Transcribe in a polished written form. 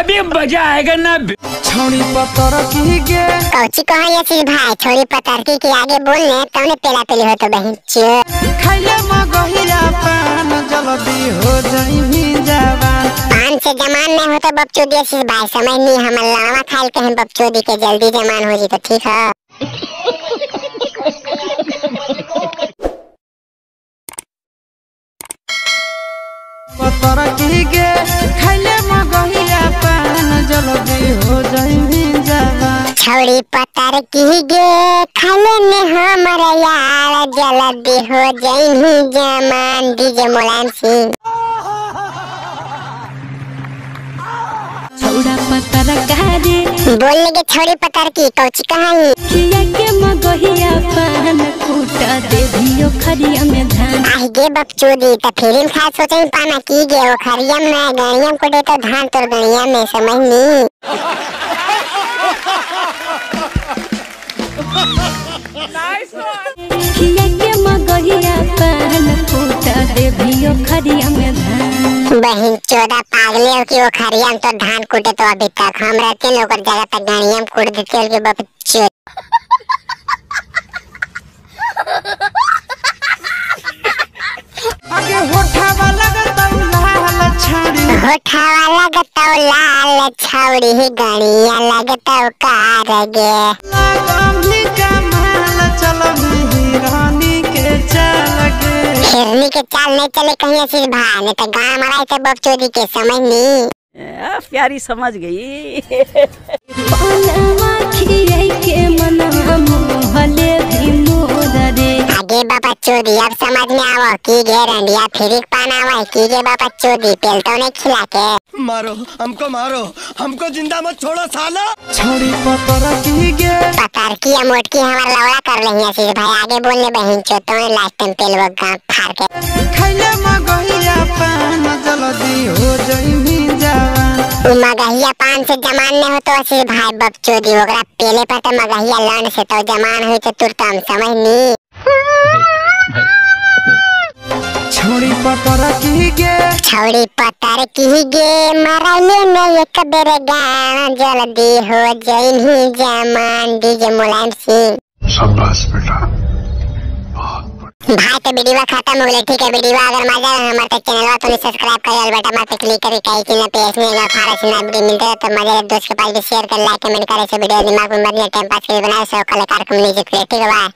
अभी मजा आएगा ना। छौड़ी पतरकी गे कौची कहा ये चीज भाई, छोड़ी पतरकी के आगे बोलने तौने पेला पेली हो तो बहिन चो। खैले मगहिया पान जल्दी हो जाई जवान। पान से जमान नहीं हो तो बकचोदी आशीष भाई समझ नहीं, हमर लावा खाइल के हम बकचोदी के जल्दी जमान हो जी तो ठीक है। पतरकी गे खैले मगहिया पान जल्दी हो जाई जवान। छौड़ी पतरकी गे खैले ने हमर यार जल्दी हो जाई जमान। डीजे मुलायम सिंह। छौड़ा पतरका रे बोलने के छौड़ी पतरकी कौची कहानी खिया के मगहिया पान कूटा देभियो खरिया में धान। आही गे बकचोदी त फिरिम खा सोचई पाना की गे ओ खरिया में ना गणियम को दे तो धान तोर गणिया में समझ नी। खिया के मगहिया पान कूटा देभियो खरिया में धान। बहिन चोदा पागले हो कि वो खरिया में तो धान कूटे तो अभी तक हम रहते लोग जगह तक गणिया में कूट देते हो कि बकचोद। आगे होठावा लगतौ लाल छौड़ी, होठावा लगतौ लाल छौड़ी गणिया लगतौ कार गे। लगमी कमाल चलबी हिरानी के चाल गे। हिरनी के चाल नहीं चले कहीं आशीष भाई, नहीं तो गाँव मराई से बकचोदी के समझ नी। प्यारी समझ गई। पानवा खियाई के मनवा मोहले भी मोर रे। आगे बाबा चोदी अब समझ में आवो की गे रंडिया फिर पान आवा की गे बाबा चोदी पेल तो नहीं खिला के। मारो हमको, मारो हमको, जिंदा मत छोड़ो साला। छौड़ी पतरकी गे पतरकी या मोटकी हमार लौड़ा कर रही आशीष भाई आगे बोलने बहिन चो तो लास्ट टाइम पेल वो गांव फाड़ के। खैले मगहिया पान जल्दी हो जाई जवान। उ मगहिया पान से जमान नहीं हो तो आशीष भाई बकचोदी ओकरा पेले पर तो मगहिया लंड से तो जमान हुई तो तुरतम समझ नी। छौड़ी पतरकी गे छौड़ी पतरकी गे मरैले ने एक बेर गाना जल्दी हो जाई जमान। डीजे मुलायम सिंह। शाबाश बेटा। भाई तो वीडियो खत्म हो गई, ठीक है। वीडियो अगर मजा आया हमारे तो चैनल तो सब्सक्राइब कर बेटा मत क्लिक कर कहीं कि ना पे इसमें अगर फारस ना वीडियो मिलते है तो मजे दोस्त के पास भी शेयर कर लाइक कमेंट करे। ऐसे वीडियो दिमाग में बढ़िया टाइम पास के लिए बनाए सो कलाकार कम्युनिटी क्रिएटिव है।